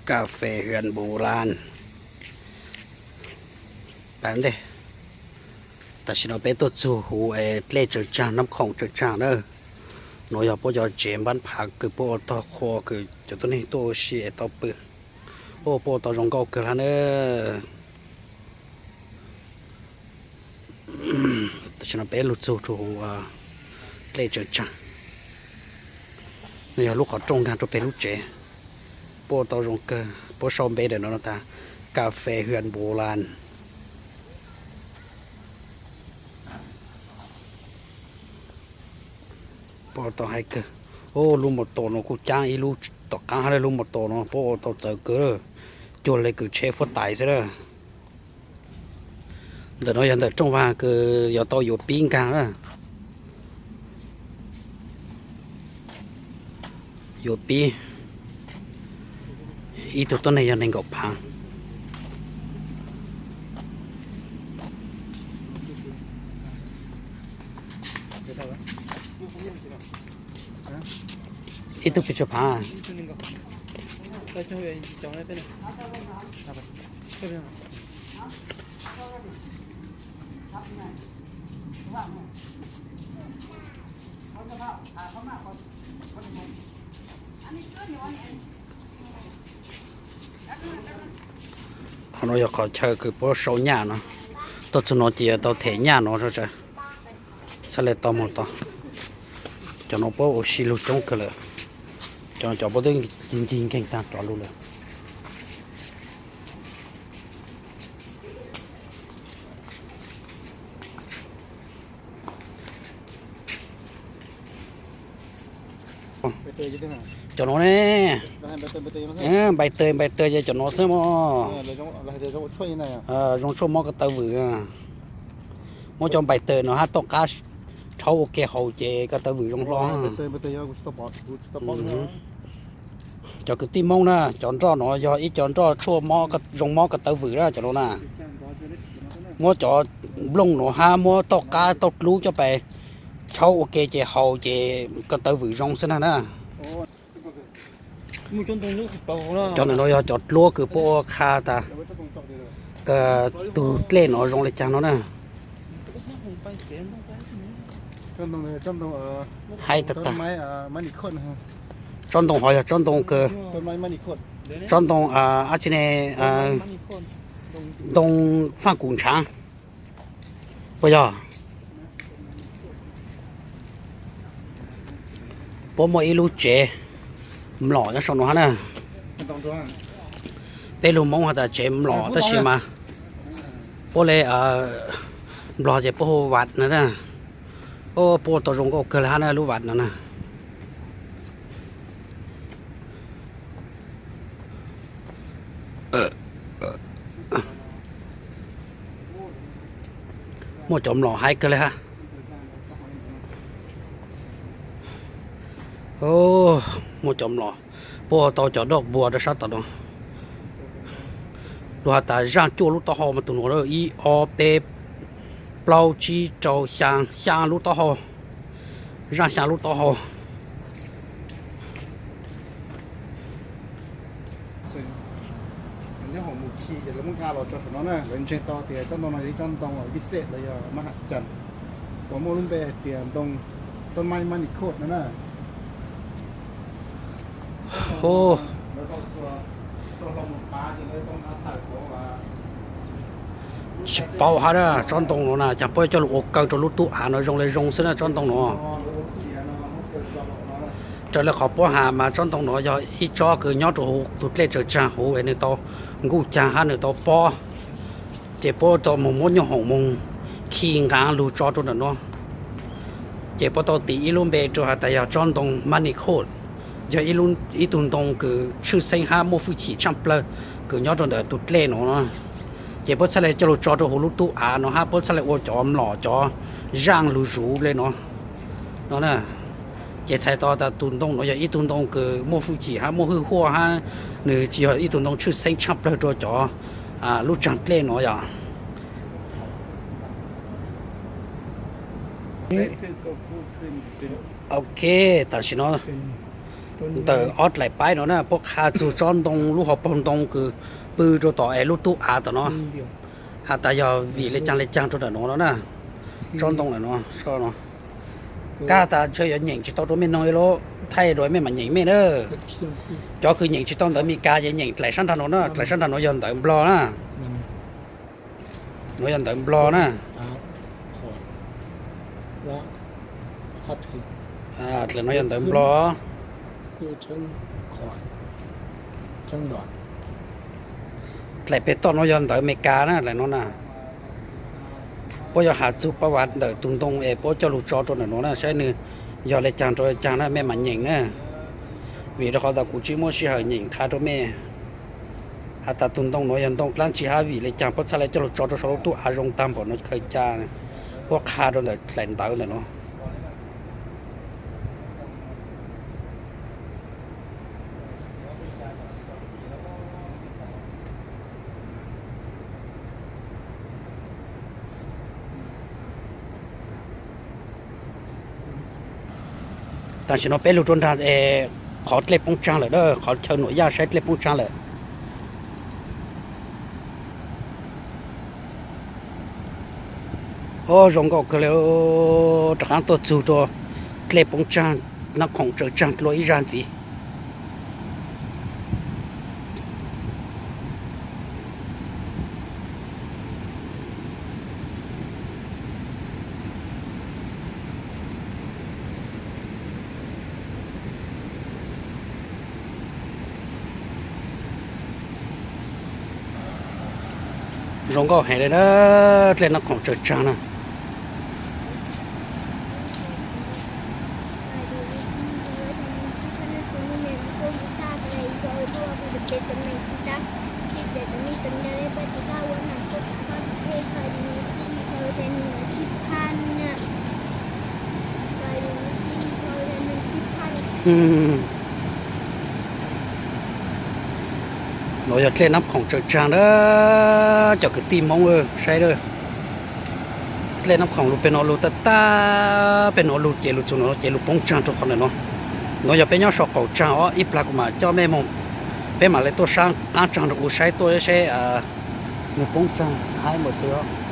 Cà phê huyện Bù Lan. Tam sim no peb tuaj txug huv es dlej Tsaws Tsaag, Nab Khoom Tsaws Tsaag na. Nuav yog puab cov tsev npab phav kws puab ua tog qhua kws cov tuab neeg tuaj ua si es tau pw. Puab ua tau zoo nkauj kawg hab na. Tam sim no peb lug txug rua huv dlej Tsaws Tsaag. Nuav yog lub qhov rooj nkaag rua peg lub tsev. Puab ua tau zoo kawg, puab sau npe ntawm no tas Cà phê huyện Bù Lan. Puab ua tau haib kawg. Lub mos tos nuav kuj caab ib lub tom qaab hab lub mos tos nuav puab ua tau txawv kawg, cuag le kws tsheb fuab tais xwb na. Ntawm no yog ntawm rooj vag kws yuav tau yuav pib nkaag na. Yuav pib ib tug tuab neeg yog neeg nkaum phaav. Ib tug pes tsawg phaav? Qhov no yog qhov chaw kws puab sau nyaj no. Tuaj txug no ces yuav tau them nyaj no, txhaj le tau moog tod. Cov no puab ua si lug coob kawg lawm. Cov no cov puab twb ncig nkeeg taag rov lug lawm. Cov no ne, npais taws npais taws ces cov no xwb mog. Zoo tshuaj mob ko taw vwm. Muab cov npais taws no hab toj qab rhaub ua ke haus ces ko taw vwm zoo hlo. Cov kwv tij Moob na, cov nroj no yog ib co nroj tshuaj zoo mob ko taw vwm na cov no na. Muab cov nplooj no hab muab toj qab tauj dlub coj pais rhaub ua ke ces haus ces ko taw vwm zoo xwb na na. Cov ntawm no yog cov dluab kws puab ua qha tas ko tug dlej no zoo le caag no na. Haib tag tag. Tsob ntoo hov yog tsob ntoo kws, tsob ntoo dab tsi ne, ntoo faj kum ntshaav puas yog? Puab muaj ib lub tsev mlom nyob saum no hab na. Peb lug Moob has tas tsev mlom tab sis mas puab le Nplog ces puab hu vat no na. Puab ua tau zoo nkauj kawg le hab na lub vat no na. Muaj cov mlom haib kawg le hab. Muaj cov mlom, puab ua tau cov doj npua rau sab tom no. Luag has tas zaaj cuaj lub taub hau mas tus nuav ib ob peb plaub tsib rau xyaa, xyaa lub taub hau. Zaaj xyaa lub taub hau. Nyob hauv mus khi ces lawv muab nqa los tso saum no na, lawv ntseeg tau tias tsob ntoo no yog ib tsob ntoo vij xej los yog mab has xas cas, uas muaj lub npe hais tias ntoo, toj maib mab nis khoj no na. Tsis paub hab na, tsob ntoo no na cas puab coj lug ua kaw rau lub tub av no zoo le zoo xwb na tsob ntoo no. Raws le qhov puab has mas tsob ntoo no yog ib tsob kws nyob rau huv tus dlej tsaws tsaag huv es nws tau nkuj caag hab nws tau pob, ces puab tau moog muab nyuj hoom moog khi nqaav lug tso rau ntawm no. Ces puab tau tis ib lub npe rau has tas yog tsob ntoo mab nis khoj, yog ib tug ntoo kws tshwj xeeb hab muaj fwj chim tshaaj plawg kws nyob rau ntawm tus dlej no. Ces puab txhaj le coj lug tso rau huv lub tub av no hab puab txhaj le ua cov mlom cov zaaj lug zuv le no no. Ces txhais tau tas tus ntoo no yog ib tug ntoo kws muaj fwj chim hab muaj hwj huaj hab nws tsis yog ib tug ntoo tshwj xeeb tshaaj plawg rau cov lub tsaag dlej no yog. Ok, tam sim no Ntawm ob dlaim paib no na puab qha txug tsob ntoo lub hauv paug ntoo kws pw rau tom es lub tub av tom no. Has tas yog vim le caag le caag rau ntawm no no na. Tsob ntoo ntawm no, kag tas ntshe yuav nyeem tsis tau rau mej noog lub, thaij rau mej mam nyeem mej na. Cov kws nyeem tsis tau ntawv Meskas ces nyeem dlaim sab nrag no na, dlaim sab nrag no yog ntawv Nplog na. No yog ntawv Nplog na. Dlaim no yog ntawv Nplog. Dlaim peg toj no yog ntawv Meskas na, dlaim no na. Puab yuav has txug pab vas ntawm tug ntoo es puab coj lug tso rau ntawm no na, saib nwg yog le caag rau le caag na mej mam nyeem na. Vim rau qhov tas kuv tsis muaj sij hawm nyeem qha rau mej. Has tas tug ntoo no yog ntoo dlaab tsi hab vim le caag puab txhaj le coj lug tso rau sau lub tub av zoo taag npaum no khaws ca, puab qha rau ntawm dlaim ntawv ntawm no. Tam sim no peb lug rua nraag es qhov dlej poob tsaag lawm, qhov chaw nuam yaj saib dlej poob tsaag lawm. Ob, zoo nkauj kawg le, rov qaab tuaj txug rua dlej poob tsaag, Nab Khoom tsaws tsaag dlua ib zag ntxiv. Zoo nkauj heev le na, dlej Nab Khoom tsaws tsaag na. Nuav yog dlej Nab Khoom tsaws tsaag na, cov kwv tij Moob saib na. Dlej Nab Khoom lug peg nuav lug tag tag, peg nuav lug ces lug txug nuav ces lug poob tsaag rua qhov ntawm nuav. Nuav yog peb nyob sau qaum tsaag os, ib plag kuv mam coj mej moog, peb mam le tuaj saab qaab tsaag rua kuv saib tuaj seb nwg poob tsaag haib npaum twg.